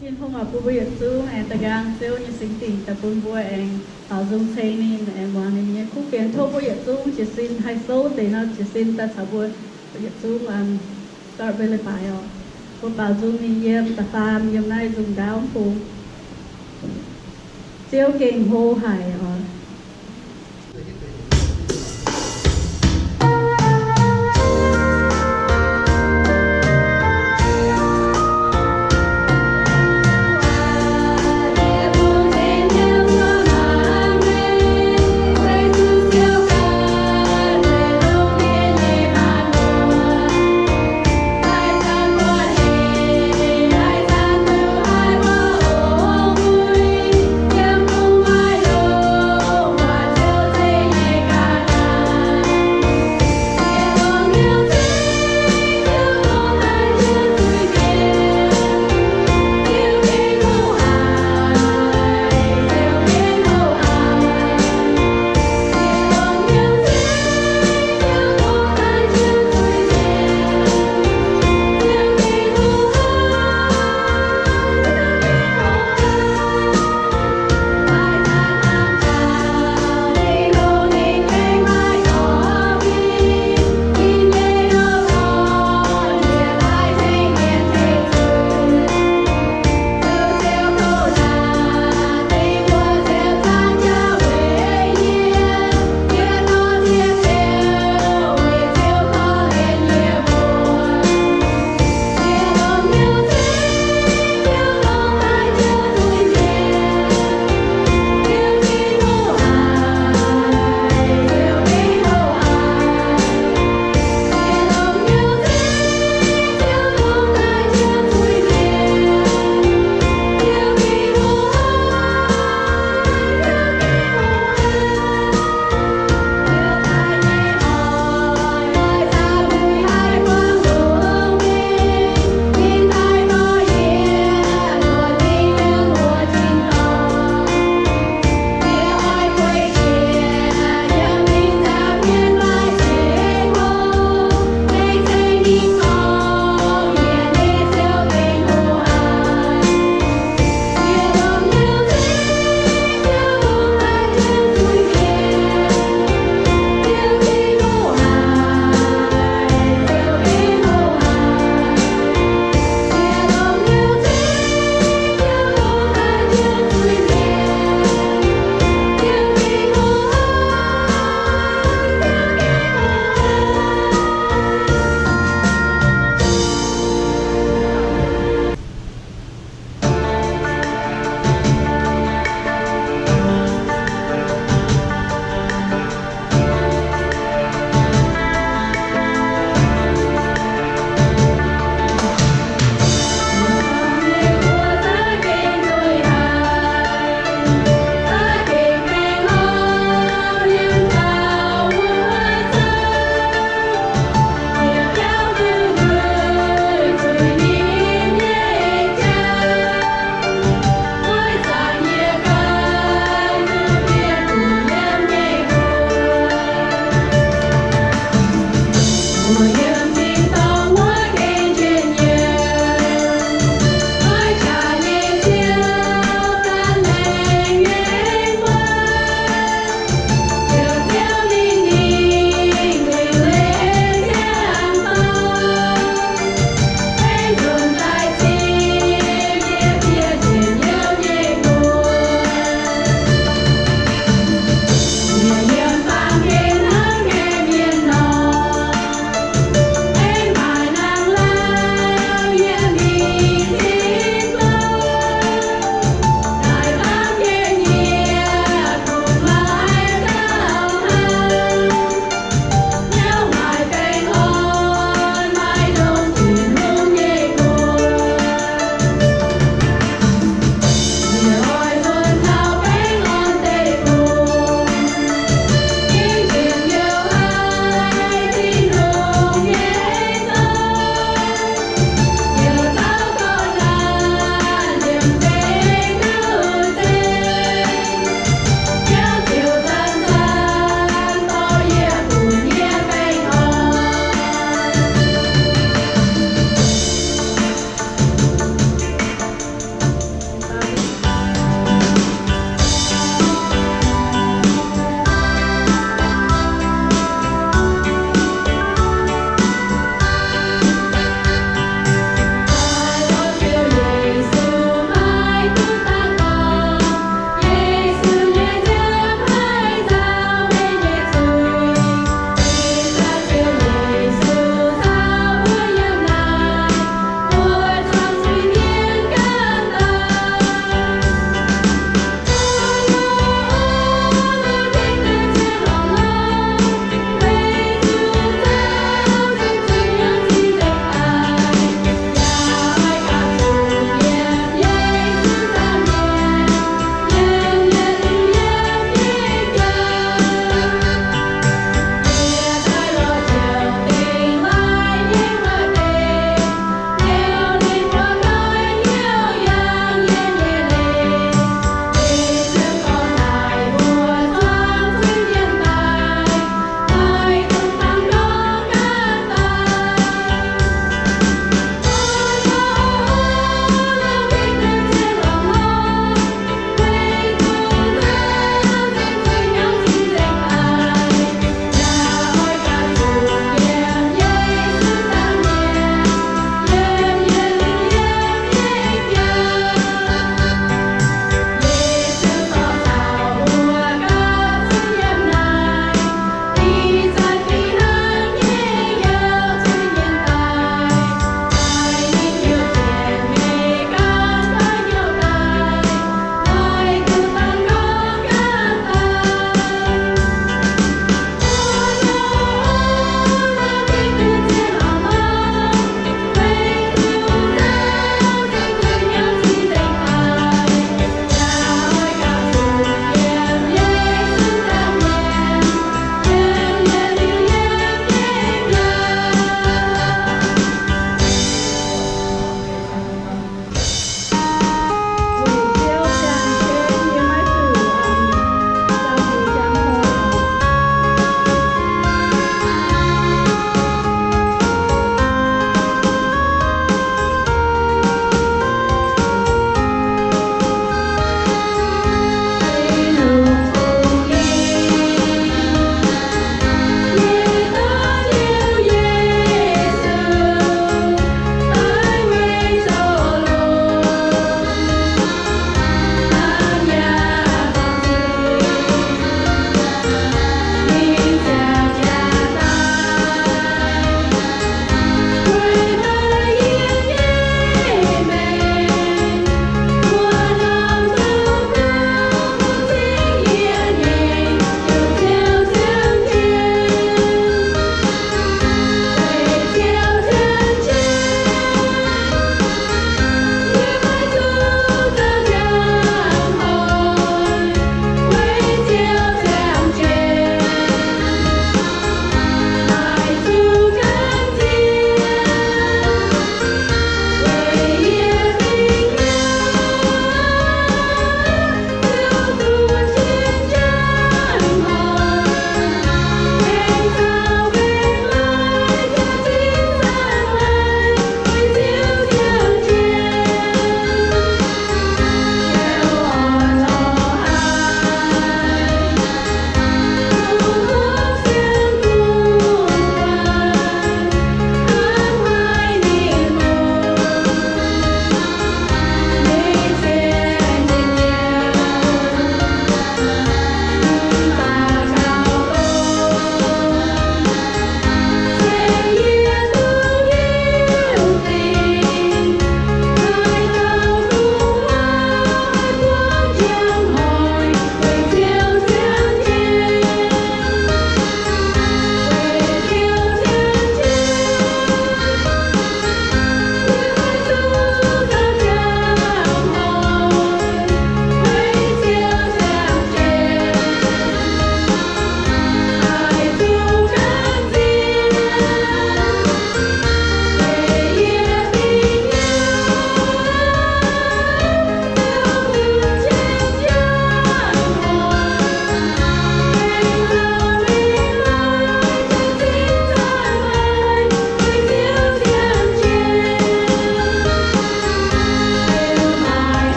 Tin-Hungh oix bun mbuo yietc zungv aengx da'nqaang Ziouv nyei singx dinc daaih bun mbuo aengx baaux nzung ceng ninh, aengx muangx ninh nyei kuv fienx. Tov mbuo yietc zungv jiez sin haih souv deix nor, jiez sin daaih caux mbuo yietc zungv, um, start with leiz-baaix oc. Mbuo baaux nzung ninh yiem da'faam yiem naaiv nzung ndaauv mv bung. Ziouv gengh hlo haic oc.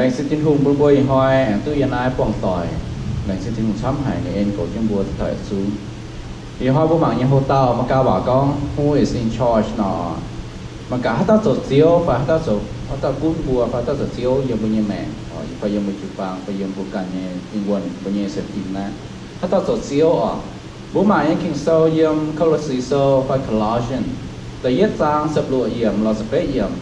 Laengz zingh Tin-Hungh bun mbuo ih hnoi aengx duqv yiem naaiv buangh doic. Laengz zingh Tin-Hungh camv haic, ninh en goux jienv mbuo taux yietc zungv. Ih hnoi mbuo mangc nyei houx-dauh Meigaa waac gorngv, Who is in charge nor? Mangc gaax haaix dauh zoux Ziouv, fai haaix dauh zoux, haaix dauh gunv mbuo, fai haaix dauh zoux Ziouv yiem mbuo nyei maengc, fai yiem mbuo jiu-baang, fai yiem mbuo ganh nyei lingh wuonh, mbuo nyei sienx fim naaiv. Haaix dauh zoux Ziouv oc? Mbuo mangc nyei Ging-Sou yiem Ko^lo^si Sou fai Colossians da'yietv zaang ziepc luoqc yiemc lorz ziepc betv yiemc,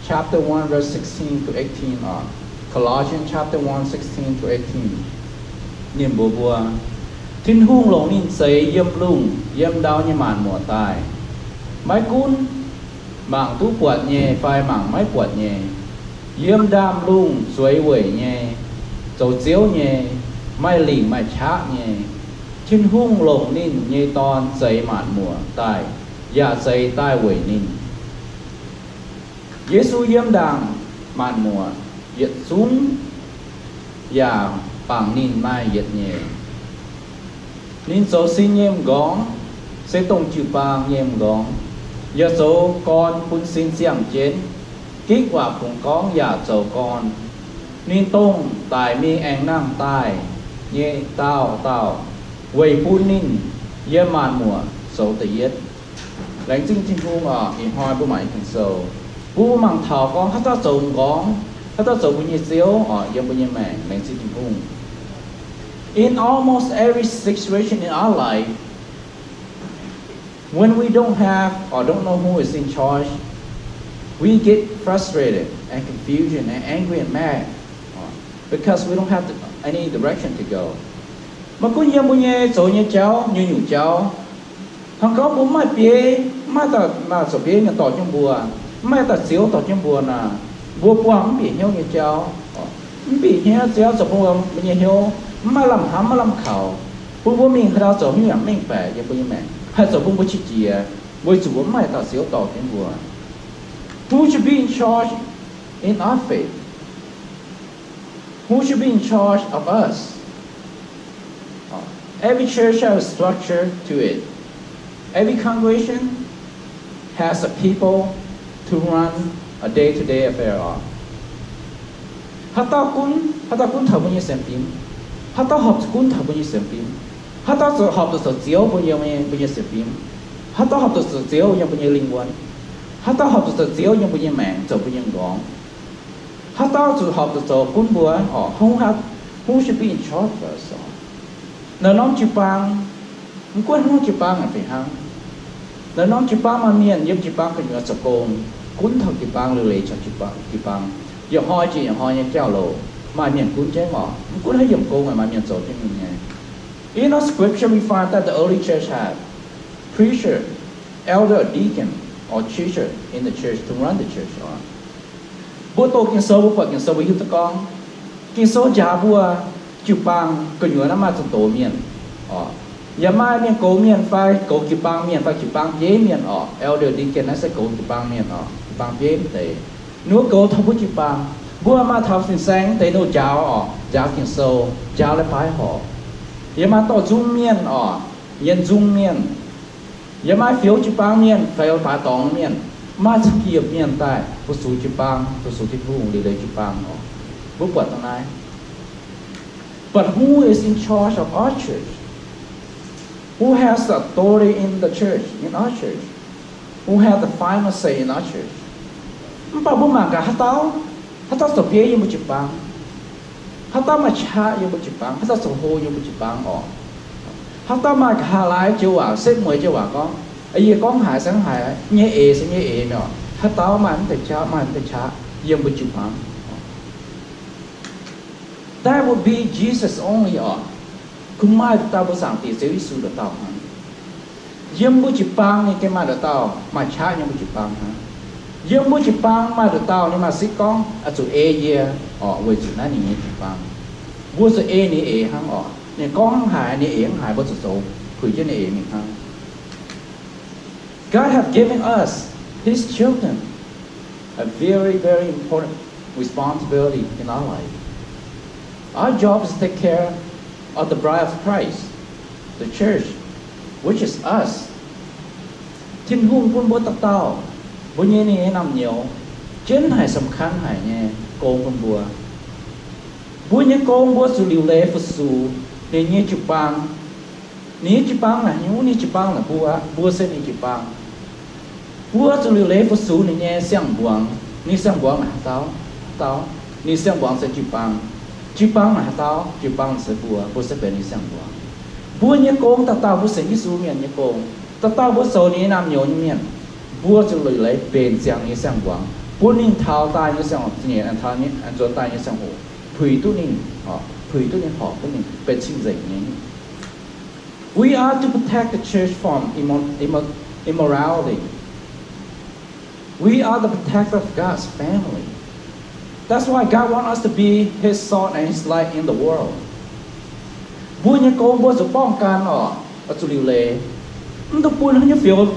chapter one, verse sixteen to eighteen oc. Colossians chapter one, sixteen to eighteen. Ninh mbuox mbuo, Tin-Hungh longc ninh zeix yiem lungh yiem ndau nyei maanc muoc daaih, maiv gunv mangc duqv buatc nyei fai mangc maiv buatc nyei, yiem ndaamv-lungh zueiz weic nyei, zoux ziouv nyei, maaih lingc maaih qaqv nyei. Tin-Hungh longc ninh nyei Dorn zeix maanc muoc daaih, yaac zeix daaih weic ninh. Yesu yiem ndaangc maanc muoc yietc zungv, yaac bangc ninh maaih yietc nyeic. Ninh zoux sin nyei m'nqorngv se dongh jiu-baang nyei m'nqorngv, yaac zoux gorn bun sin ziangh jienv, gitv waac kungx gorngv yaac zoux gorn. Ninh dongh daic mingh aengx nangh daaih nyei daauh dauh, weic bun ninh yiem maanc muoc zoux da'yietv. Laengz zingh Tin-Hungh oc. Ih hnoi mbuo mangc Ging-Sou, mbuo mangc taux gorngv haaix dauh zoux m'nqorngv, haaix dauh zoux mbuo nyei Ziouv oc, yiem mbuo nyei maengc. Laengz zingh Tin-Hungh. In almost every situation in our life, when we don't have or don't know who is in charge, we get frustrated and confusion and angry and mad, uh, because we don't have any direction to go. Maiv gunv yiem mbuo nyei zoux nyei jauv, nyungc-nyungc jauv, hnangv gorngv mbuo mv maaih bieiv, mv maaih dauh maaih zoux bieiv mienh dorh jienv mbuo, mv maaih dauh ziouv dorh jienv mbuo nor, mbuo buangh mv bieqc hnyouv nyei jauv, mv bieqc hnyouv nyei jauv zoux bun mbuo nyei hnyouv mv maaih lamh hnamv, maiv lamh kaux, bun mbuo mingh haaix ndau zoux haaix nyungc yaac mv mengh baeqc yiem mbuo nyei maengc, haih zoux bun mbuo qiex jiez, weic zuqc mbuo mv maaih dauh ziouv dorh jienv mbuo. Who should be in charge in our faith? Who should be in charge of us? Every church has a structure to it. Every congregation has a people to run a day-to-day affair of. Haaix dauh gunv, haaix dauh gunv taux mbuo nyei sienx fim? Haaix dauh horpc zuqc gunv taux mbuo nyei sienx fim? Haaix dauh horpc zuqc zoux ziouv mbuo nyei, mbuo nyei sienx fim? Haaix dauh horpc zuqc zoux ziouv yiem mbuo nyei lingh wuonh? Haaix dauh horpc zuqc zoux ziouv yiem mbuo nyei maengc, zoux mbuo nyei m'nqorngv? Haaix dauh zuqc horpc zuqc zoux gunv mbuo oc? Who should be in charge of us oc? Naaiv norm jiu-baang, mv gunv haaix norm jiu-baang aqv fih hnangv. Naaiv norm jiu-baang maaih mienh yiem jiu-baang gu'nyuoz zoux gong, gunv taux jiu-baang, liuc leiz taux jiu-baang. Yietc hnoi jiex yietc hnoi nyei jauv-louc maaih mienh gunv jienv oc. Mv gunv haaix yiemc gong maaih mienh zoux jienv nyei. In our scripture we find that the early church had preacher, elder, or deacon, or teacher in the church to run the church oc. Mbuo doqc Ging-Sou, mbuo buatc Ging-Sou mbuo hiuv duqv gorngv, Ging-Sou njaaux mbuo jiu-baang gu'nyuoz naaiv maaih zuqc doz mienh oc. Yaac maaih mienh goux mienh fai goux jiu-baang mienh fai jiu-baang bieiv mienh oc. Elder, deacon naaiv se goux jiu-baang mienh oc, jiu-baang bieiv mv deix. Ninh mbuo goux taux mbuo jiu-baang. Mbuo maaih taux fin-saeng deix ninh njaaux oc, njaaux Ging-Sou, njaaux leiz-baaix horc. Yaac maaih dorh nzung mienh oc, yiem nzung mienh. Yaac maaih fioux jiu-baang mienh, fioux baaix dorngx mienh, maaih camv-yiem mienh daaih fu-sux jiu-baang, fu-sux Tin-Hungh, liuc leiz jiu-baang oc. Mbuo buatc dongh naaiv. But who is in charge of our church? Who has the authority in the church, in our church? Who has the final say in our church? Mv baac mbuo mangc gaax haaix dauh, haaix dauh zoux bieiv yiem mbuo jiu-baang? Haaix dauh maaih qaqv yiem mbuo jiu-baang? Haaix dauh zoux hlo yiem mbuo jiu-baang oc? Haaix dauh maaih nqa'haav laaix joux waac, setv mueiz joux waac gorngv, yie gorngv haaix se haaix, nyei eix se nyei eix mi'aqv. Haaix dauh maaih mv deix qaqv, maaih mv deix qaqv yiem mbuo jiu-baang? That would be Jesus only oc. Kungx maaih dauh mbuo Zaangc Diex Ziouv Yesu nduqc dauh hnangv. Yiem mbuo jiu-baang ninh gengh maaih nduqc dauh maaih qaqv yiem mbuo jiu-baang hnangv. Yiem mbuo jiu-baang maaih nduqc dauh ninh maaih sitv gorngv oix zuqc ei yie oc, weic zuqc naaiv ninh nyei jiu-baang. Mbuo zuqc ei ninh eix hnangv oc. Ninh gorngv hnangv haaix, ninh eix hnangv haaix, mbuo zuqc zoux puix jienv ninh eix mingh hnangv. God have given us, His children, a very, very important responsibility in our life. Our job is to take care of the bride of Christ, the church, which is us. Tin-Hungh bun mbuo dauh dauh, mbuo nyei ninh nyei naamh nyouz, jienv haic สำคัญ haic nyei gong bun mbuo. Mbuo nyei gong mbuo zuqc liuc leiz fu-sux ninh nyei jiu-baang. Ninh nyei jiu-baang naaic nyungc, ninh jiu-baang naaic mbuo, mbuo se ninh jiu-baang. Mbuo zuqc liuc leiz fu-sux ninh nyei siang-mbuangz. Ninh siang-mbuangz naaic haaix dauh? Haaix dauh? Ninh siang-mbuangz se jiu-baang. Jiu-baang naaic haaix dauh? Jiu-baang se mbuo, mbuo se benx ninh siang-mbuangz. Mbuo nyei gong dauh dauh mbuo sienx Yesu mienh nyei gong, dauh dauh mbuo zoux ninh nyei naamh nyouz nyei mienh, mbuo zuqc liuc leiz benx ziangx ninh nyei siang-mbuangz, bun ninh taux daaih nyei siang-hoc, nzuonx daaih nyei siang-hoc, puix duqv ninh, puix duqv ninh, horpc duqv ninh, benx cing-nzengc nyei. We are to protect the church from immo- immo- immorality. We are the protector of God's family. That's why God wants us to be His salt and His light in the world. Mbuo nyei gong mbuo zuqc ป้องกัน oc, zuqc liuc leiz. Mv dungx bun haaix nyungc fioux,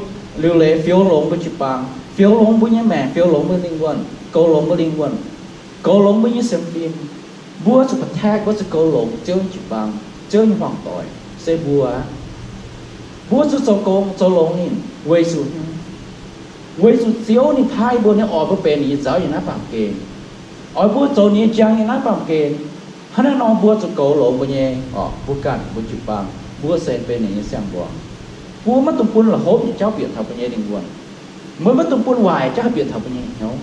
liuc leiz fioux longx mbuo jiu-baang, fioux longx mbuo nyei maengc, fioux longx mbuo lingh wuonh, goux longx mbuo lingh wuonh, goux longx mbuo nyei sienx fim. Mbuo zuqc protect, mbuo zuqc goux longx Ziouv nyei jiu-baang, Ziouv nyei hmuangv-doic se mbuo. Mbuo zuqc zoux gong zoux longx ninh weic zuqc, weic zuqc Ziouv ninh paaiv mbuo, ninh oix mbuo benx ninh nyei nzauv yiem naaiv baamh gen, oix mbuo zoux ninh nyei njang yiem naaiv baamh gen. Hnangv naaiv nor mbuo zuqc goux longx mbuo nyei, mbuo ganh mbuo jiu-baang, mbuo se benx ninh nyei siang-mbuangz. Mbuo maiv dungx bun la'hopv nyei jauv bieqc taux mbuo nyei lingh wuonh. Mbuo maiv dungx bun waaic jauv haih bieqc taux mbuo nyei hnyouv.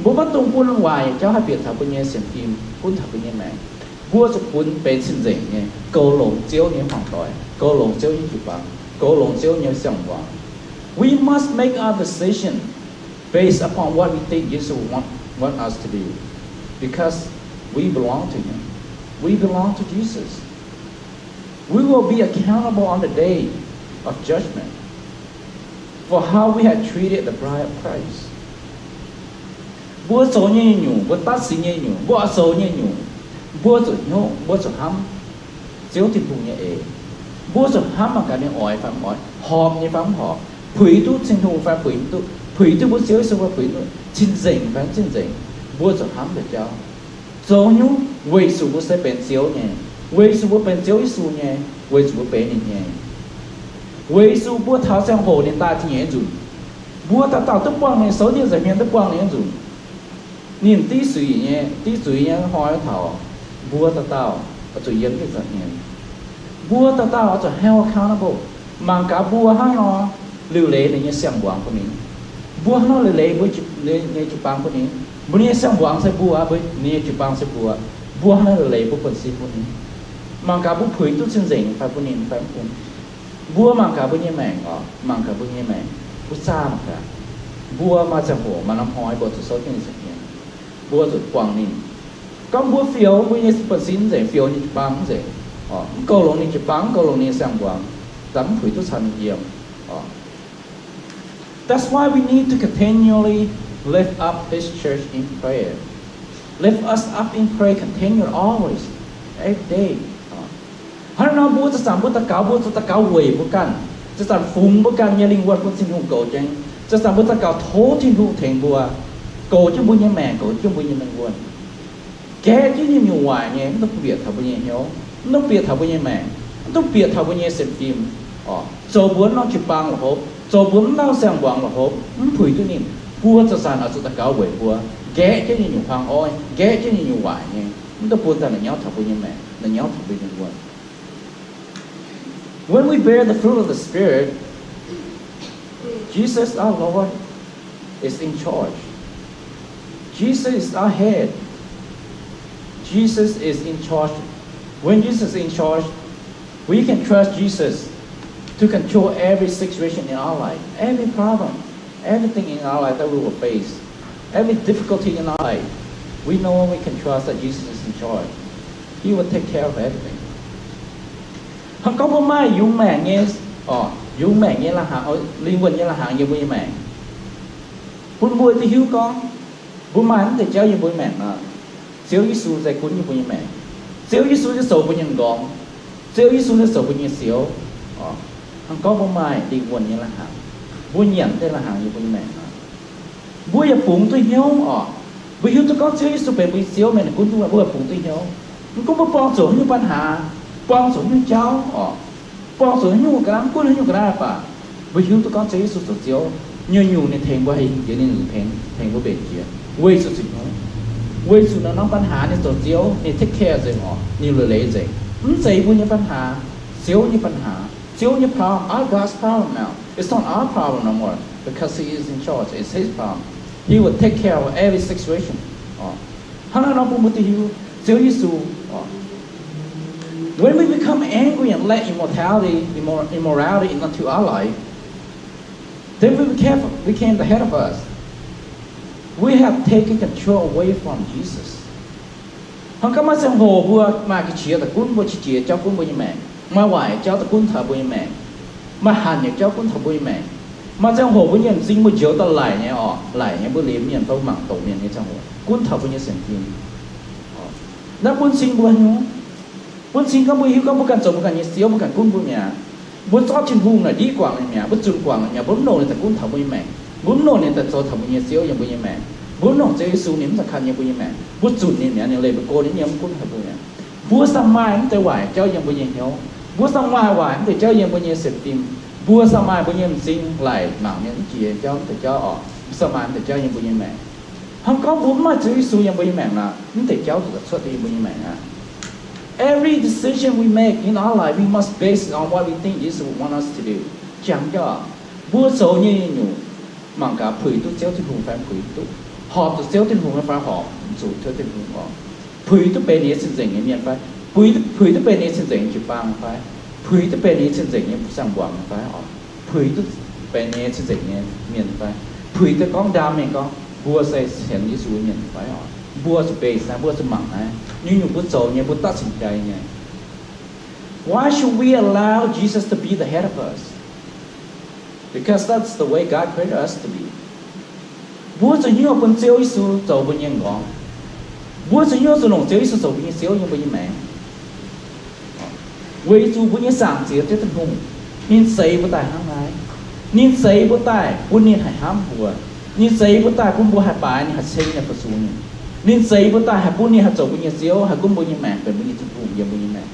Mbuo maiv dungx bun waaic jauv haih bieqc taux mbuo nyei sienx fim, gunv taux mbuo nyei maengc. Mbuo zuqc funx benx cing-nzengc nyei, goux longx Ziouv nyei hmuangv-doic, goux longx Ziouv nyei jiu-baang, goux longx Ziouv nyei siang-mbuangz. We must make our decision based upon what we think Jesus want, want us to do, because we belong to Him. We belong to Jesus. We will be accountable on the day of judgment for how we have treated the bride of Christ. Mbuo zoux nyei nyungc, mbuo ตัดสิน nyei nyungc, mbuo oix zoux nyei nyungc, mbuo zuqc hnyouv, mbuo zuqc hnamv Ziouv Tin-Hungh nyei eix. Mbuo zuqc hnamv mangc gaax ninh oix fai mv oix, horpc nyei fai mv horpc, puix duqv Tin-Hungh fai puix mv duqv, puix duqv mbuo Ziouv Yesu fai puix mv duqv, cing-nzengc fai mv cing-nzengc. Mbuo zuqc hnamv deix jauv. Zoux nyungc weic zuqc mbuo se benx Ziouv nyei, weic zuqc mbuo benx Ziouv Yesu nyei, weic zuqc mbuo benx ninh nyei, weic zuqc mbuo taux ziangh hoc ninh daaih tin nyeic nzunc, mbuo dauh dauh duqv buangh ninh, souv ndie nza'hmien duqv buangh ninh nzunc. Ninh div zuiz nyei, div zuiz nyei hnoi taux, mbuo dauh dauh oix zuqc yiem ndie nza'hmien. Mbuo dauh dauh oix zuqc held accountable. Mangc gaax mbuo hnangv nor liuc leiz ninh nyei siang-mbuangz bun ninh. Mbuo hnangv nor liuc leiz mbuo nyei jiu-baang bun ninh. Mbuo nyei siang-mbuangz se mbuo, mbuo nyei jiu-baang se mbuo. Mbuo hnangv nor liuc leiz mbuo buonv-sin bun ninh. Mangc gaax mbuo puix duqv cing-nzengc fai bun ninh fai mv bun. Mbuo mangc gaax mbuo nyei maengc oc, mangc gaax mbuo nyei maengc, mbuo zaah mangc gaax. Mbuo maaih ziangh hoc, maaih norm hnoi mbuo zuqc souv jienv ninh nza'hmien, mbuo zuqc buangh ninh. Gorngv mbuo fioux mbuo nyei buonv-sin nzengc, fioux ninh jiu-baang nzengc, mv goux longx ninh jiu-baang, mv goux longx ninh siang-mbuangz, daaih mv puix duqv caux ninh yiem. That's why we need to continually lift up His church in prayer. Lift us up in prayer continually, always, every day. Hnangv nor mbuo zanc-zanc mbuo daux gaux, mbuo zuqc daux gaux weic mbuo ganh, zanc-zanc fungx mbuo ganh nyei lingh wuonh bun Tin-Hungh goux jienv. Zanc-zanc mbuo daux gaux tov Tin-Hungh tengx mbuo, goux jienv mbuo nyei maengc, goux jienv mbuo nyei lingh wuonh, nqaeqv jienv nyei nyungc waaic nyei, mv dungx bieqc taux mbuo nyei hnyouv, mv dungx bieqc taux mbuo nyei maengc, mv dungx bieqc taux mbuo nyei sienx fim. Zoux mbuo mv norm jiu-baang la'hopv, zoux mbuo mv norm siang-mbuangz la'hopv, mv puix duqv ninh. Mbuo zanc-zanc oix zuqc daux gaux weic mbuo, nqaeqv jienv nyei nyungc huaang oix, nqaeqv jienv nyei nyungc waaic nyei, mv dungx bun daaih la'nyauv taux mbuo nyei maengc, la'nyauv taux mbuo nyei lingh wuonh. When we bear the fruit of the Spirit, Jesus our Lord is in charge. Jesus is our head. Jesus is in charge. When Jesus is in charge, we can trust Jesus to control every situation in our life, every problem, everything in our life that we will face, every difficulty in our life. We know we can trust that Jesus is in charge. He will take care of everything. Hnangv gorngv mbuo maaih yungz maengc nyei, oc, yungz maengc nyei la'hnaangx, lingh wuonh nyei la'hnaangx yiem mbuo nyei maengc, bun mbuo duqv hiuv gorngv mbuo maaih naaiv deix jauv yiem mbuo nyei maengc nor, Ziouv Yesu se gunv yiem mbuo nyei maengc. Ziouv Yesu se zoux mbuo nyei m'nqorngv. Ziouv Yesu se zoux mbuo nyei Ziouv. Hnangv gorngv mbuo maaih lingh wuonh nyei la'hnaangx, mbuo nyanc deix la'hnaangx yiem mbuo nyei maengc nor, mbuo yaac bungx duqv hnyouv oc. Mbuo hiuv duqv gorngv Ziouv Yesu benx mbuo nyei Ziouv mienh, ninh gunv duqv, mbuo yaac bungx duqv hnyouv. Mv gunv mbuo buangh zuqc haaix nyungc ปัญหา, buangh zuqc haaix nyungc jauv oc, buangh zuqc haaix nyungc ga'naaiv, mv gunv haaix nyungc ga'naaiv baac, mbuo hiuv duqv gorngv Ziouv Yesu zoux Ziouv, nyungc-nyungc ninh tengx mbuo haih hingh jiex, ninh tengx, tengx mbuo mbenc jiex, weic zuqc zuqc hnyouv. Weic zuqc naaiv norm ปัญหา ninh zoux Ziouv, ninh take care nzengc oc, ninh leiz-leiz nzengc. Mv zeiz mbuo nyei ปัญหา, Ziouv nyei ปัญหา. Ziouv nyei problem, our God's problem now. It's not our problem no more because He is in charge. It's His problem. He will take care of every situation. Oc. Hnangv naaiv nor bun mbuo duqv hiuv Ziouv Yesu oc. When we become angry and let immortality, immor- immorality into our life, then we became, became the head of us. We have taken control away from Jesus. Hnangv gorngv maaih ziangh hoc mbuo maaih ga'qiex daaih gunv mbuo, qiex jiez jauv gunv mbuo nyei maengc, maaih waaic jauv daaih gunv taux mbuo nyei maengc, maaih hanc nyei jauv gunv taux mbuo nyei maengc. Maaih ziangh hoc mbuo nyei m'zing mbuo njoux daaih laic nyei oc, laic nyei, mbuo liemh mienh fai mbuo mangc doqc mienh nyei ziangh hoc gunv taux mbuo nyei sienx fim. Naaiv bun cing mbuo nyei, bun cing gorngv mbuo hiuv gorngv mbuo ganh zoux mbuo ganh nyei Ziouv, mbuo ganh gunv mbuo mi'aqv. Mbuo zorqv Tin-Hungh naaic ndiqv guangc ninh mi'aqv, mbuo zunc guangc ninh mi'aqv, mbuo mv longc ninh daaih gunv taux mbuo nyei maengc, mbuo mv longc ninh daaih zoux taux mbuo nyei Ziouv yiem mbuo nyei maengc, mbuo mv longc Ziouv Yesu ninh mv daaih kan yiem mbuo nyei maengc, mbuo zunc ninh mi'aqv, ninh leih mbuo go ninh yiem mv gunv haic mbuo mi'aqv. Mbuo sang maaih mv deix waaic jauv yiem mbuo nyei hnyouv, mbuo sang maaih waaic mv deix jauv yiem mbuo nyei sienx fim, mbuo sang maaih mbuo nyei m'zing laic mangc mienh mv jiex jauv mv deix jauv oc, mbuo sang maaih mv deix jauv yiem mbuo nyei maengc. Hnangv gorngv mbuo mv maaih Ziouv Yesu yiem mbuo nyei maengc nor, mv deix jauv zuqc cuotv yiem mbuo nyei maengc aqv. Every decision we make in our life, we must base it on what we think Jesus would want us to do. Jangx jauv, mbuo zoux nyei nyungc mangc gaax puix duqv Ziouv Tin-Hungh fai puix duqv, horpc zuqc Ziouv Tin-Hungh fai horpc zuqc Ziouv Tin-Hungh oc. Puix duqv benx ninh nyei cing-nzengc nyei mienh fai, puix, puix duqv benx ninh nyei cing-nzengc nyei jiu-baang fai, puix duqv benx ninh nyei cing-nzengc nyei ziangh muangz fai oc, puix duqv benx ninh nyei cing-nzengc nyei mienh fai, puix duqv gorngv ndaam mengh gorngv mbuo se sienx Yesu nyei mienh fai oc. Mbuo zuqc base naaiv, mbuo zuqc mangc naaiv. Nyungc-nyungc mbuo zoux nyei, mbuo ตัดสินใจ nyei. Why should we allow Jesus to be the head of us? Because that's the way God created us to be. Mbuo zuqc hnyouv bun Ziouv Yesu zoux mbuo nyei m'nqorngv. Mbuo zuqc hnyouv zuqc longc Ziouv Yesu zoux mbuo nyei Ziouv yiem mbuo nyei maengc. Weic zuqc mbuo nyei Zaangc Diex Ziouv Tin-Hungh, ninh zeix mbuo daaih hnangv naaiv. Ninh zeix mbuo daaih bun ninh haih hnamv mbuo. Ninh zeix mbuo daaih bun mbuo haih baaix ninh, haih ceng ninh, haih fu-sux ninh. Ninh zeix mbuo daaih haih bun ninh haih zoux mbuo nyei Ziouv, haih gunv mbuo nyei maengc, benx mbuo nyei Tin-Hungh yiem mbuo nyei maengc.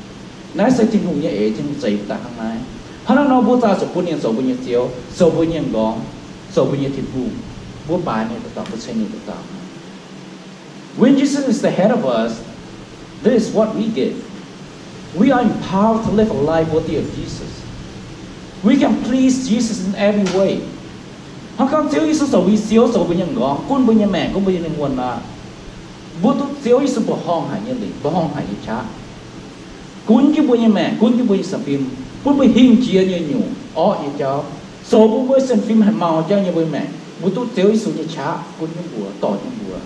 Naaiv se Tin-Hungh nyei eix, Tin-Hungh zeix mbuo daaih hnangv naaiv. Hnangv naaiv nor, mbuo zaqc zuqc bun ninh zoux mbuo nyei Ziouv, zoux mbuo nyei m'nqorngv, zoux mbuo nyei Tin-Hungh. Mbuo baaix ninh dauh dauh, mbuo ceng ninh dauh dauh. When Jesus is the head of us, this is what we get. We are empowered to live a life worthy of Jesus. We can please Jesus in every way. Hnangv gorngv Ziouv Yesu zoux mbuo nyei Ziouv, zoux mbuo nyei m'nqorngv, gunv mbuo nyei maengc, gunv mbuo nyei lingh wuonh nor, mbuo duqv Ziouv Yesu mbuoqc horngh haic nyei lingc, mbuoqc horngh haic nyei qaqv, gunv jienv mbuo nyei maengc, gunv jienv mbuo nyei sienx fim, bun mbuo hingh jiex nyei nyungc orqv nyei jauv, zoux bun mbuo sienx fim haih mau jauv yiem mbuo nyei maengc. Mbuo duqv Ziouv Yesu nyei qaqv gunv jienv mbuo, dorh jienv mbuo.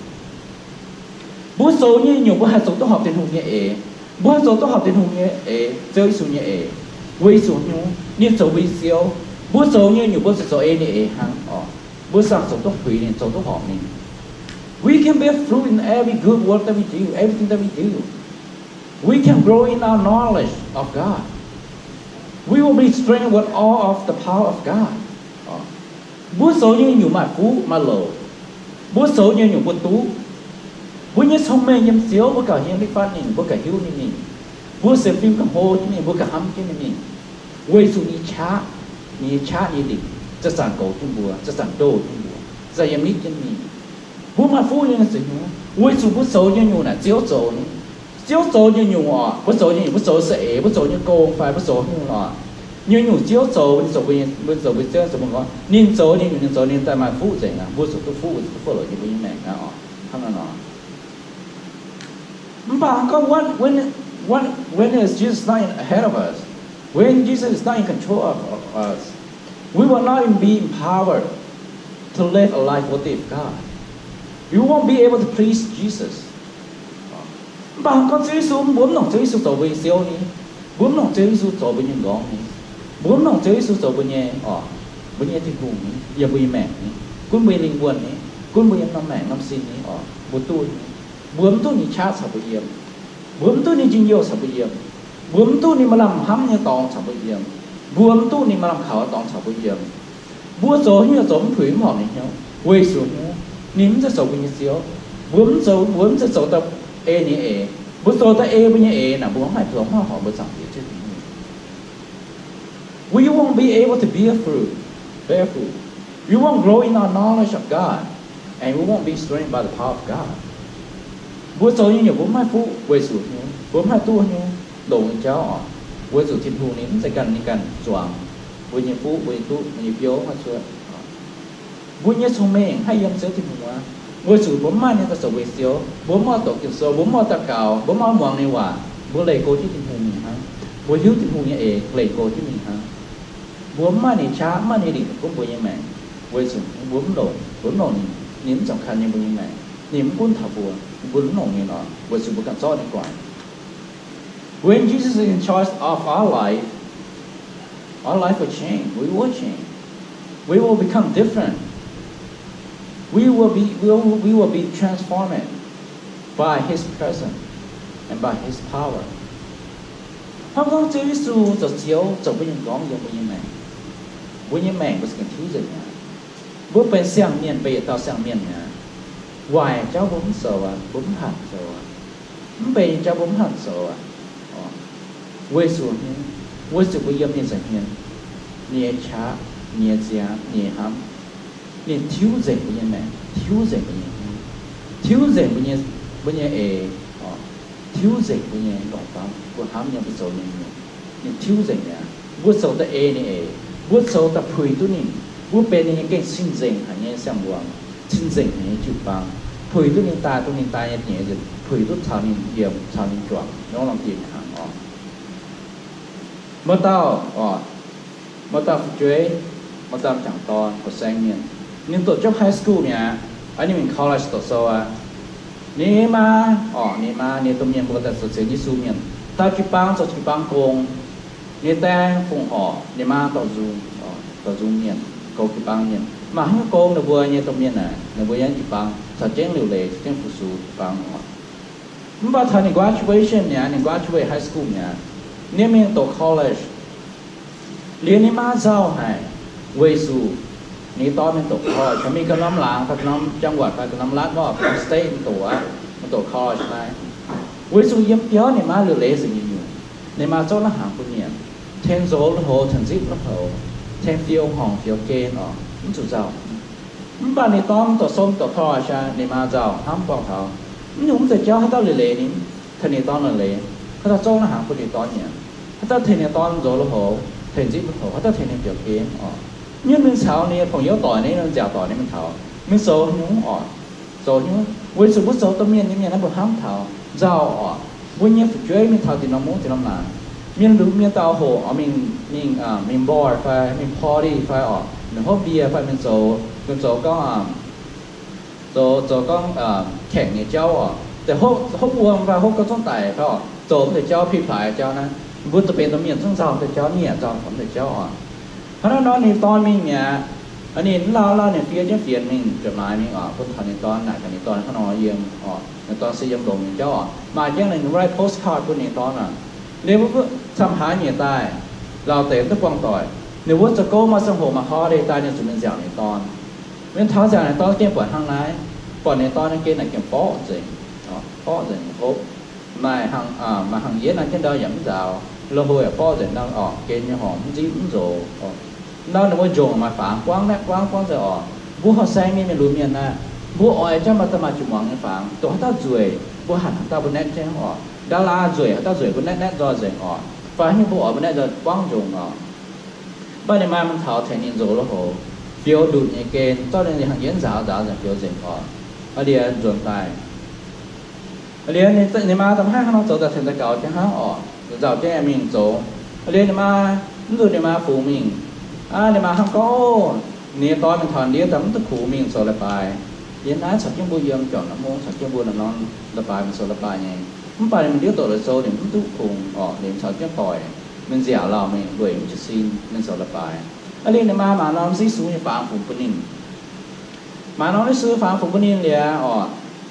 Mbuo zoux nyei nyungc mbuo haih zoux duqv horpc Tin-Hungh nyei eix. Mbuo haih zoux duqv horpc Tin-Hungh nyei eix, Ziouv Yesu nyei eix. Weic zuqc hnyouv ninh zoux mbuo nyei Ziouv, mbuo zoux nyei nyungc mbuo zuqc zoux ei ninh eix hnangv oc. Mbuo sang zoux duqv puix ninh, zoux duqv horpc ninh. We can bear fruit in every good work that we do, everything that we do. We can grow in our knowledge of God. We will be strengthened with all of the power of God. Mbuo zoux nyei nyungc maaih fuqv maaih louc. Mbuo zoux nyei nyungc mbuo duqv. Mbuo nyei cong-mengh yiem Ziouv, mbuo gauh hnyouv fatv ninh, mbuo gauh hiuv ninh mingh. Mbuo sienx fim gauh hlo jienv mingh, mbuo gauh hnamv jienv ninh mingh. Weic zuqc ninh qaqv, ninh nyei qaqv nyei lingc zanc-zanc goux jienv mbuo, zanc-zanc ndoh jienv mbuo, zanc-zanc yiem nitv jienv mingh. Mbuo maaih fuqv nyei zuqc hnyouv weic zuqc mbuo zoux nyei nyungc naaic Ziouv zoux. Ziouv zoux nyei nyungc oc, mbuo zoux nyei nyungc, mbuo zoux se eix, mbuo zoux nyei gong fai mbuo zoux nyungc oc, nyei nyungc Ziouv zoux, ninh zoux mbuo, mbuo zoux mbuo Ziouv zoux mbuo gorngv, ninh zoux nyei nyungc, ninh zoux ninh daaih maaih fuqv nzengc aqv. Mbuo zuqc duqv fuqv, zuqc duqv fuqv longc yiem mbuo nyei maengc aqv oc. Hnangv naaiv nor. Mv baac gorngv, when, when, when, when is Jesus not in, ahead of us? When Jesus is not in control of, of us, we will not even be empowered to live a life worthy of God. We won't be able to please Jesus. Mv baac gorngv Ziouv Yesu, mbuo mv nongc Ziouv Yesu zoux mbuo nyei Ziouv ni, mbuo mv nongc Ziouv Yesu zoux mbuo nyei m'nqorngv ni, mbuo mv nongc Ziouv Yesu zoux mbuo nyei, oc, mbuo nyei Tin-Hungh ni, yiem mbuo nyei maengc ni, gunv mbuo nyei lingh wuonh ni, gunv mbuo nyei norm maengc norm sin ni, oc, mbuo duqv ni, mbuo mv duqv ninh qaqv caux mbuo yiem. Mbuo mv duqv ninh njien-youh caux mbuo yiem. Mbuo mv duqv ninh maaih lamh hnamv nyei dorngx caux mbuo yiem. Mbuo mv duqv ninh maaih lamh kaux nyei dorngx caux mbuo yiem. Mbuo zoux haaix nyungc zoux mv puix mv horpc ninh hnyouv, weic zuqc hnyouv ninh mv zeiz zoux mbuo nyei Ziouv. Mbuo mv zoux, mbuo mv zeiz zoux daaih ei ninh nyei eix. Mbuo zoux daaih ei mbuo nyei eix naaic, mbuo mv haih zoux, mv haih horpc mbuo Zaangc Diex Ziouv Tin-Hungh. We won't be able to bear fruit, bear fruit. We won't grow in our knowledge of God, and we won't be strengthened by the power of God. Mbuo zoux nyei nyungc mbuo mv haih fuqv weic zuqc mbuo mv haih duqv nyei longx nyei jauv oc, weic zuqc Tin-Hungh ninh mv zeiz ganh ninh ganh zuangx mbuo nyei fuqv, mbuo nyei duqv, mbuo nyei biouv maiv cuotv. Mbuo nyei cong-mengh haih yiem Ziouv Tin-Hungh aqv, weic zuqc mbuo mv maaih ninh daaih zoux weic Ziouv, mbuo mv maaih doqc Ging-Sou, mbuo mv maaih daux gaux, mbuo mv maaih muangx ninh waac, mbuo leih go jienv Tin-Hungh mingh hnangv. Mbuo hiuv Tin-Hungh nyei eix leih go jienv mingh hnangv. Mbuo mv maaih ninh qaqv, mv maaih ninh lingc gunv mbuo nyei maengc, weic zuqc mbuo mv longc, mbuo mv longc ninh, ninh mv สำคัญ nyei mbuo nyei maengc, ninh mv gunv taux mbuo, mbuo mv longc ninh oc, weic zuqc mbuo ganh zorqv ninh guangc. When Jesus is in charge of our life, our life will change. We will change. We will become different. We will be, we will, we will be transformed by His presence and by His power. Hnangv gorngv Ziouv Yesu zoux Ziouv, zoux mbuo nyei m'nqorngv yiem mbuo nyei maengc, mbuo nyei maengc mbuo za'gengh tiuv nzengc mi'aqv. Mbuo benx siang-mienh, benx yietc dauh siang-mienh mi'aqv. Waaic jauv mbuo mv zoux aqv, mbuo mv hanc zoux aqv. Mv benx nyei jauv mbuo mv hanc zoux aqv. Weic zuqc, weic zuqc mbuo yiem ninh nza'hmien, ninh nyei qaqv, ninh nyei nziaamv, ninh nyei hnamv, ninh tiuv nzengc mbuo nyei maengc, tiuv nzengc mbuo nyei hnyouv, tiuv nzengc mbuo nyei, mbuo nyei eix, tiuv nzengc mbuo nyei ndongc famv, mbuo hnamv nyei, mbuo zoux nyei nyungc. Ninh tiuv nzengc mi'aqv. Mbuo zoux daaih ei ninh eix, mbuo zoux daaih puix duqv ninh, mbuo benx ninh nyei gengh cing-nzengc haic nyei siang-mbuangz, cing-nzengc haic nyei jiu-baang, puix duqv ninh daaih, duqv ninh daaih nyei nyeic nzengc, puix duqv caux ninh yiem, caux ninh juangc, nor longx dien hnangv oc. Muoz-dauh oc, muoz-dauh fu'jueiv, muoz-dauh m'jangc dorn, ga'saeng mienh, ninh doqc jopv high school mi'aqv, ninh mingh college doqc sou aqv. Ninh maa oc, ninh maa, ninh domh mienh mbuo daaih zoux sienx Yesu mienh, dauh jiu-baang zoux jiu-baang gong, ninh daeng fongc horc, ninh maa dorh nzung, dorh nzung mienh, gong jiu-baang mienh. Maaih haaix nyungc gong ninh mbuo nyei domh mienh naaic, ninh mbuo yiem jiu-baang caux jienv liuc leiz, caux jienv fu-sux jiu-baang oc. Mv baac taux ninh graduation mi'aqv, ninh graduate high school mi'aqv, ninh mingh doqc college. Liuz ninh maa nzauh haic, weic zuqc ninh dorn mingh doqc college, mingh ganh norm laangz fai ganh norm จังหวัด fai ganh norm รัฐ wuov, ganh norm state mingh doqc aqv, mingh doqc college naaiv. Weic zuqc yiem biauv ninh maa liuc leiz nzengc nyei nyungc. Ninh maa zorqv naaiv hnaangx bun mienh, tengx nzox lui-houx, tengx nzipv lui-houx, tengx fioux hngorngc fioux gen oc, mv zuqc nzauh. Mv baac ninh dorn doqc sou doqc college aqv, ninh maa nzauh hnamv buangh taux, mv nyungc mv zeiz jauv haaix dauh liuc leiz ninh, tengx ninh dorn liuc leiz, haaix dauh zorqv naaiv hnaangx bun ninh dorn nyei, haaix dauh tengx ninh dorn nzox lui-houx, tengx nzipv lui-houx, haaix dauh tengx ninh fioux gen oc. Nyungc mingh caux ninh nyei 朋友 doic, ninh nziaauc doic, ninh mingh taux, mingh zoux nyungc oc. Zoux nyungc weic zuqc mbuo zoux domh mienh nyei mienh naaiv mbuo hnamv taux nzauh oc. Mbuo nyei fu'jueiv mingh taux dinh norm mungv dinh norm laangz, mienh lunx mienh dauh hoc oix mingh, mingh, mingh bar fai mingh party fai oc, mingh hopv mbie fai mingh zoux, mingh zoux gorngv, zoux, zoux gorngv แข่ง nyei jauv oc, deix hopv, hopv wuom fai hopv gauh zungv daic fai oc, zoux mv deix jauv, pih plaaix jauv naaiv, mbuo deix benx domh mienh zungv nzauh deix jauv, mienh nzauh deix jauv oc. Hnangv naaiv nor ninh dorn mingh mi'aqv. Ninh lauh lauh ninh fiev jienv fienx mingh, judgmae mingh oc, bun taux ninh dorn naaic gaax ninh dorn hnangv nor yiem oc. Ninh dorn se yiem longx nyei jauv oc, maaih jienv ninh write postcard bun ninh dorn oc. Ninh mbuo camv haaix nyungc daaih, lauh deix mv duqv buangh doic, ninh mbuo zoux gong maaih ziangh hoc maaih holiday daaih ninh zuqc mingh nziaauc ninh dorn. Mingh taux nziaauc ninh dorn gengh buatc hnangv naaiv, buatc ninh dorn nyei gen naaic gengh borqv nzengc, borqv nzengc hopv. Maaih hnangv, maaih hnangv yienv naaiv jienv ndau yaac mv nzaaux, lui-houx yaac borqv nzengc, ndau oc, gen nyei horngc mv nzipv mv nzox. Ndau ninh mbuo njongc maaih fangx buangv naeqv buangv buangv nzengc oc. Mbuo horqc saeng mienh, mienh lunx mienh naaiv, mbuo oix jangv maaih daaih maaih jiex muangx nyei fangx, dongh haaix dauh nzueic mbuo hanc haaix dauh mbuo naetv jienv oc. Ndau laaix nzueic haaix dauh nzueic mbuo naetv naetv nzoih nzengc oc. Fai haaix nyungc mbuo oix mbuo naetv nzoih buangv njongc oc. Mv baac ninh maa mingh taux tengx ninh nzox lui-houx, fioux ndutc nyei gen, zorqv ninh hnangv yienv nzaaux nzaaux nzengc, fioux nzengc oc. Aa, liuz nzuonx daaih, aa, liuz ninh maa daaih maiv hnangv nor zoux daaih tengx daux gaux jienv hnangv oc, nzauh jienv mingh zoux. Aa, liuz ninh maa, mv nzunc ninh maa fungx mingh, aa, ninh maa hnangv gorngv, o, ninh nyei dorn mingh taux ndiev daaih mv duqv kungx mingh zoux leiz-baaix. Yiem naaiv caux jienv mbuo yiem juangc norm mungv, caux jienv mbuo norm norm leiz-baaix mingh zoux leiz-baaix nyei. Mv baac ninh mingh ndiev doqc laaix zoux ninh mv duqv kungx oc, ninh caux jienv doic mingh nziaauc lauh mingh, weic mv jiez sin mingh zoux leiz-baaix. Aa, liuz ninh maa maanc norm siqv sux nyei fangx fungx bun ninh. Maanc norm siqv sux fangx fungx bun ninh liuz oc,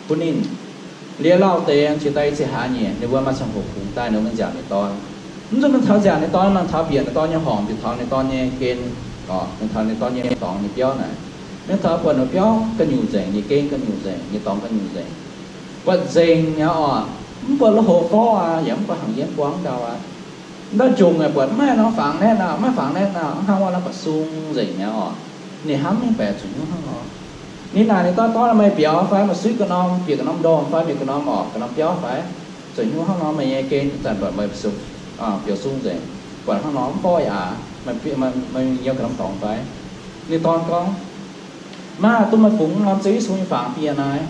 bun ninh liuz lauh deix jiex daaih i cih hlaax nyieqc, ninh mbuo maaih ziangh hoc kungx daaih ninh mbuo nziaauc ninh dorn. Mv nzunc mingh taux nziaauc ninh dorn, mingh taux bieqc ninh dorn nyei horngc, bieqc taux ninh dorn nyei gen oc, mingh taux ninh dorn nyei dorngx nyei biauv naaic. Mingh taux buatc ninh biauv ga'nyuoz nzengc, nyei gen ga'nyuoz nzengc, nyei dorngx ga'nyuoz nzengc. Buatc nzengc mi'aqv oc. Mv buatc lui-houx forv aqv, yaac mv buatc hnangv yienv buangv ndau aqv. Ndau njongc yaac buatc maiv norm fangx naetv aqv, maiv fangx naetv aqv, hnangv wuov norm ba'sung nzengc mi'aqv oc. Ninh hnamv mingh baeqc zuqc hnyouv hnangv nor. Ninh naaic ninh dorn, Dorn, meih biaux fai? Meih suiv ga'norm, bieqc ga'norm ndorm fai, bieqc ga'norm orqc, ga'norm biauv fai? Zuqc hnyouv hnangv nor meih nyei gen zanc buatc meih, biaux sung nzengc, buatc hnangv nor mv borqv yaac, meih, meih, meih yiem ga'norm dorngx fai? Ninh dorn gorngv, Maah, dongh meih fungx norm Ziouv Yesu nyei fangx bun yie naaiv.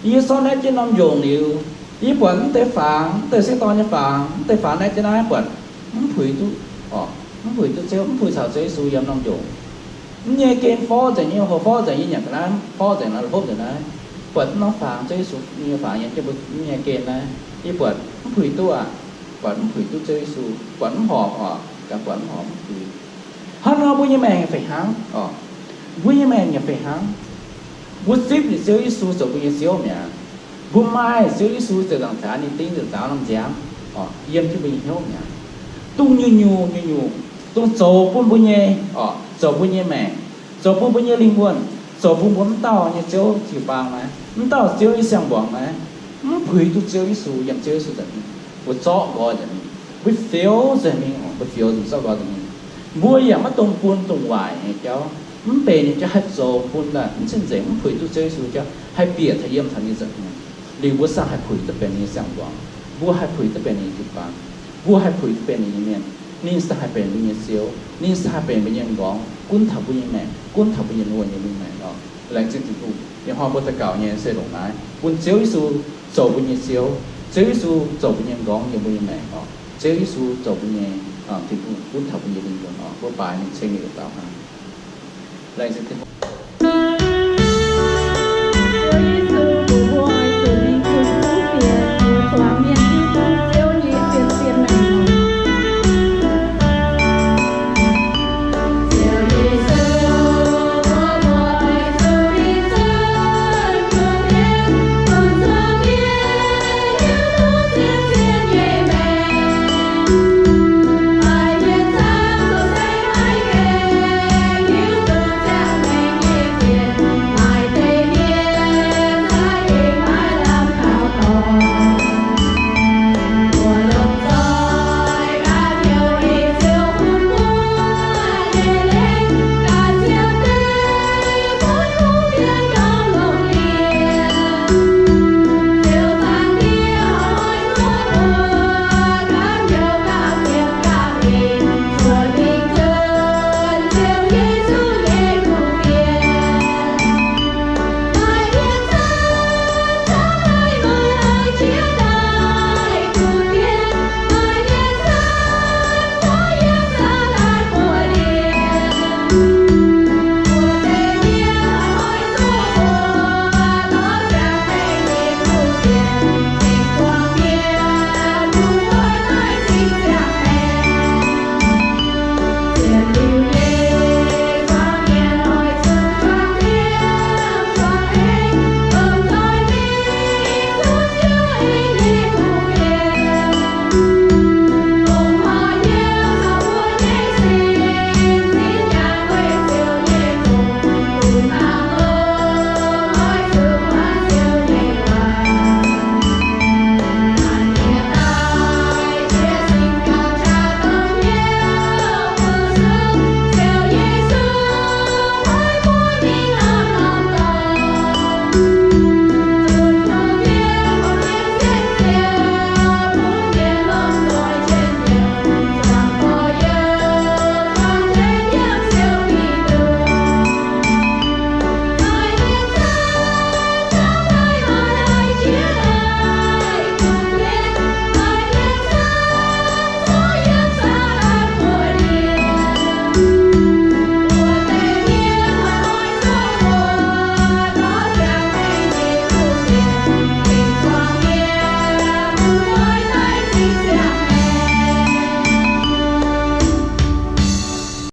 Yie sortv naaiv jienv norm njongc liuz, yie buatc mv deix fangx, mv deix sieqv dorn nyei fangx, mv deix fangx naaiv jienv naaiv buatc mv puix duqv, mv puix duqv Ziouv, mv puix caux Ziouv Yesu yiem norm njongc. Mv nyei gen forv nzengc nyei, hoc forv nzengc nyei, nyanc ga'naaiv forv nzengc naaiv, hopv nzengc naaiv, buatc mv norm fangx, Ziouv Yesu nyei fangx yiem jienv mbuo nyei gen naaiv, yie buatc mv puix duqv aqv. Buatc mv puix duqv Ziouv Yesu, buatc mv horpc orqc, ganh buatc mv horpc mv puix. Hnangv nor mbuo nyei maengc fih hnangv orqc. Mbuo nyei maengc yaac fih hnangv. Mbuo zipv liuz Ziouv Yesu zoux mbuo nyei Ziouv mi'aqv, mbuo maaih Ziouv Yesu zoux nzaangc zaaux ninh ding, zoux nzaaux norm nziaamv orqc, yiem jienv mbuo nyei hnyouv mi'aqv. Dongh nyungc-nyungc, nyungc-nyungc, dongh zoux bun mbuo nyei orqc, zoux mbuo nyei maengc, zoux bun mbuo nyei lingh wuonh, zoux bun mbuo mv dauh nyei ziouv jiu-baang naaiv, mv dauh Ziouv nyei siang-mbuangz naaiv, mv puix duqv Ziouv Yesu yiem Ziouv Yesu nza'hmien, mbuo zorqv nqoi nza'hmien, mbuo fioux nza'hmien, mbuo fioux nza'hmien, zorqv nqoi nza'hmien. Mbuo yaac maiv dungx bun dongh waaic nyei jauv, mv benx nyei jauv haih zoux bun daaih mv cing-nzengc, mv puix duqv Ziouv Yesu jauv haih bieqc taux yiem taux ninh nza'hmien. Liuz mbuo sa haih puix duqv benx ninh nyei siang-mbuangz, mbuo haih puix duqv benx ninh nyei jiu-baang, mbuo haih puix duqv benx ninh nyei mienh. Ninh sa haih benx mbuo nyei Ziouv, ninh sa haih benx mbuo nyei m'nqorngv, gunv taux mbuo nyei maengc, gunv taux mbuo nyei lingh wuonh nyei mingh maengc orqc. Laengz zingh Tin-Hungh. Ih hnoi mbuo daux gaux nyei se longc naaiv, bun Ziouv Yesu zoux mbuo nyei Ziouv, Ziouv Yesu zoux mbuo nyei m'nqorngv yiem mbuo nyei maengc orqc. Ziouv Yesu zoux mbuo nyei Tin-Hungh, gunv taux mbuo nyei lingh wuonh orqc. Mbuo baaix ninh ceng liuz daux gaux hnangv. Laengz zingh Tin-Hungh.